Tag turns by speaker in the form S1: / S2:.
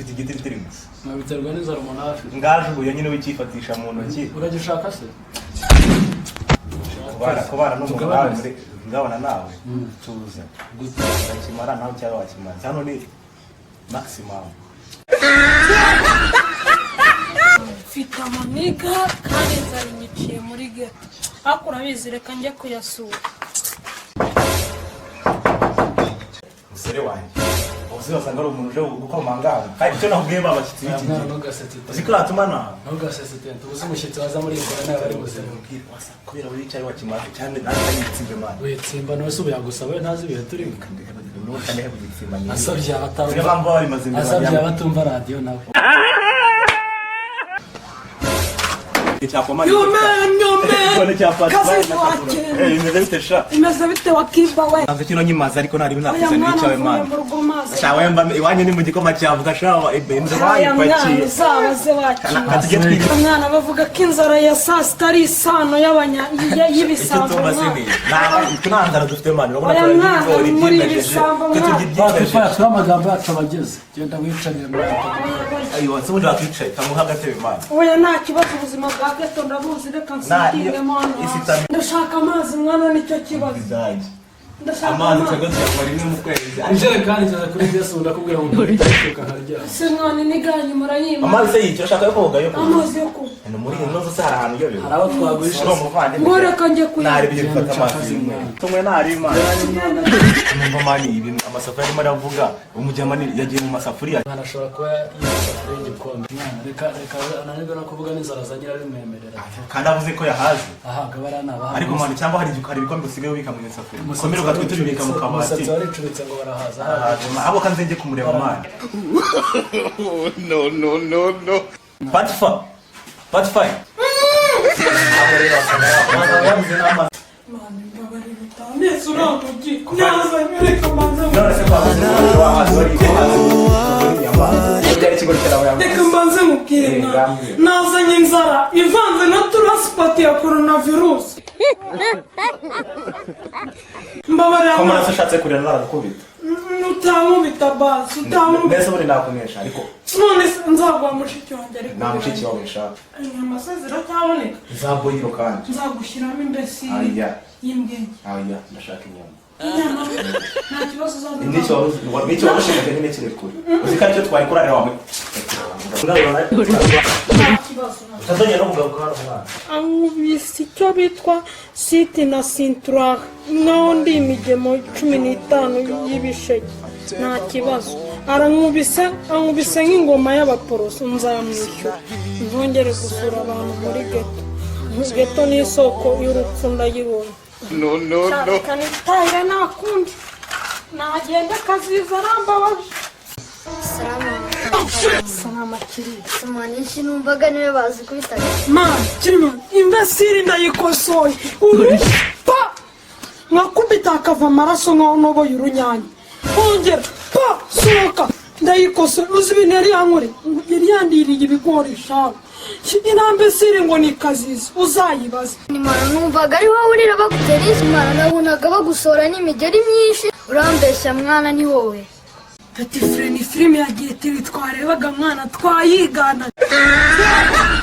S1: Ufite igitiritiri gusa.
S2: Biterwa n'inzara umuntu aba afite.
S1: Ngaje ubu nyine wikifatisha mu ntoki.
S2: Uragishaka se?
S1: Kubana n'umuntu
S2: Tugabane.
S1: nawe muri ngabana nawe tuza urakimara nawe cyangwa wakimara hano ni maximum.
S3: Mfite amaniga kandi inzara inyiciye muri geto, ariko urabizi, reka njye kuyasura.
S1: Musore wanjye, ubu wasanga ari umuntu uje gukomanga hano, kandi icyo nakubwiye, ba bashyitsi b'iki
S2: Mwana,
S1: gihe
S2: ntugasetse.
S1: Uzi ko natuma nawe.
S2: Ntugasetse tente ubuze umushyitsi waza muri iyi korona yaba ari muzima.
S1: Kubera wicaye wakimara cyane, nanjye nitsimbe man.
S2: Witsimba nawe se ubu yagusaba, we ntazi ibihe turimo.
S1: Nuko kugitsimba ni
S2: Asabye abatumva.
S1: Niyo mpamvu baba bimaze imbere.
S2: Asabye abatumva radiyo nawe.
S1: Cyakoma.
S3: Yo man, yo man.
S1: Kazi
S3: Kazi wakira.
S1: Imeze bite sha?
S3: Imeze bite wakiba we?
S1: Ntabwo kino nyimaze, ariko nari
S3: Oya
S1: nakuzanira
S3: mwana,
S1: icyawe
S3: mvuye
S1: man.
S3: mu rugo mazi.
S1: Sha wemba iwanyu ni mu gikoma cyavuga sha, inzu
S3: Oya mwana,
S1: bayipakiye.
S3: uzabaze wakira.
S1: Katujye twiga.
S3: Mwana, bavuga ko inzara ya saa sita ari isano y'ibisambo.
S1: Icyo tumva
S3: mwana.
S1: se ni nta nzara dufite man, urabona
S3: Oya
S1: ko
S3: mwana,
S1: ibigori
S3: muri
S1: byimejeje.
S3: ibisambo,
S1: Twe turya
S3: mwana.
S1: ibyimejeje.
S2: Twifata twe amagambo yacu abageze, genda wicarire muri
S1: Ayo, se ubundi wakwicaye kamuha agatebe man.
S3: Oya, nta kibazo, ubuzima bwa geto ndabuzi, reka nsitingemo hano
S1: isi
S3: hasi. Ndashaka amazi mwana, nicyo kibazo.
S1: Bizajya.
S3: Ndashaka
S1: Amazi
S3: amazi.
S1: twebwe tuyanywa rimwe mu kwezi.
S2: Ijerekani igeze kuri Yesu, ndakubwira ngo ndashuka nkaryama.
S3: Se mwana, iniganyu murayima?
S1: Amazi se yica, ashaka yo koga yo kunywa.
S3: Amazi yo kunywa.
S1: Ni muri iyi nzu se hari ahantu uyobewe?
S2: Hari abo twagurisha.
S1: Uri umuvandimwe.
S3: Ngo reka njye kunywa.
S1: Ntari ibyo bifata amazi y'umwe tumwe ntari imana. Numva man, ibintu amasafuriya arimo aravuga, umujyama yagiye mu masafuriya.
S2: Umwana ashobora kuba yisafuriya y'igikombe. Mwana, reka reka ananirwe no kuvuga n'inzara zagira bimwemerera.
S1: Kandi avuze ko yahaze.
S2: Aha akaba ari anabaha.
S1: Ariko man, cyangwa hari ibikombe usigaye ubika mu isafuriya ukomere ugatwe tubibika mu kabati.
S2: Umusatsi waricuritse ngo barahaza.
S1: Ahubwo kanze njye kumureba man.
S4: No, no, no, no.
S1: Part 4, part 5. Aho rero wasanga yabuze n'amazi.
S3: Mwana, mbabarira utanetse uriya mujyi yazanye, reka mbanze
S1: None se kwa wahaze wari wahaze byari ikigo cyawe?
S3: Reka mbanze mubwire.
S1: Eh,
S3: Mwana,
S1: ngambwire.
S3: nazanye inzara ivanze na turansipoti ya coronavirus, mbabarira.
S1: Ko
S3: Mwana.
S1: maraso ushatse kurira narakubita.
S3: Utankubita basi, utankubita.
S1: Mbese ubundi nakunesha ariko.
S3: None se nzaguha mushiki wanjye ariko?
S1: Nta mushiki wawe nshaka.
S3: Inyama se ziracyaboneka?
S1: Zaboyiro kandi.
S3: Nzagushyiramo imbesi
S1: Aya.
S3: y'imbwenge.
S1: Aya, ndashaka inyama.
S3: Inyama nta kibazo uzaza.
S1: N'icyo waruzi, n'icyo warushingaje nyine kiri kure, uzi ko aricyo twari kurarira wawe.
S3: Nta kibazo, nta
S1: Utazongera no kugaruka hano mwana.
S3: Ankubise icyo bitwa siti na sinturare, naho ndi imigemo 15 y'ibisheke. Nta kibazo, arankubise, ankubise nk'ingoma y'abaporoso. Nzamwishyura, nzongere gusura abantu muri geto. Geto ni isoko y'urupfu, ndayibonye.
S4: No, no, no.
S3: Reka nitahire, nta kundi nagenda, akaziza arambabaje.
S5: Salama.
S3: Salama kiriya.
S5: Sumana numvaga niwe bazi kubitaga.
S3: Man, kirima imbesiri ndayikosoye pa, nkakubita akava amaraso nkaho noboye urunyanya, ongera pa, sohoka, ndayikosoye. Uzi ibintu yari yankoreye? Yari yandiriye ibigori shawe, intambesiri ngo ni kazizi, uzayibaze.
S5: Nimara numvaga ari wowe urira bagutera inshyi, nabonaga bagusora n'imigeri myinshi. Urambeshya mwana, ni wowe.
S3: Ati fure ni filime ya gitiri twarebaga mwana, twayigana.
S4: No, no.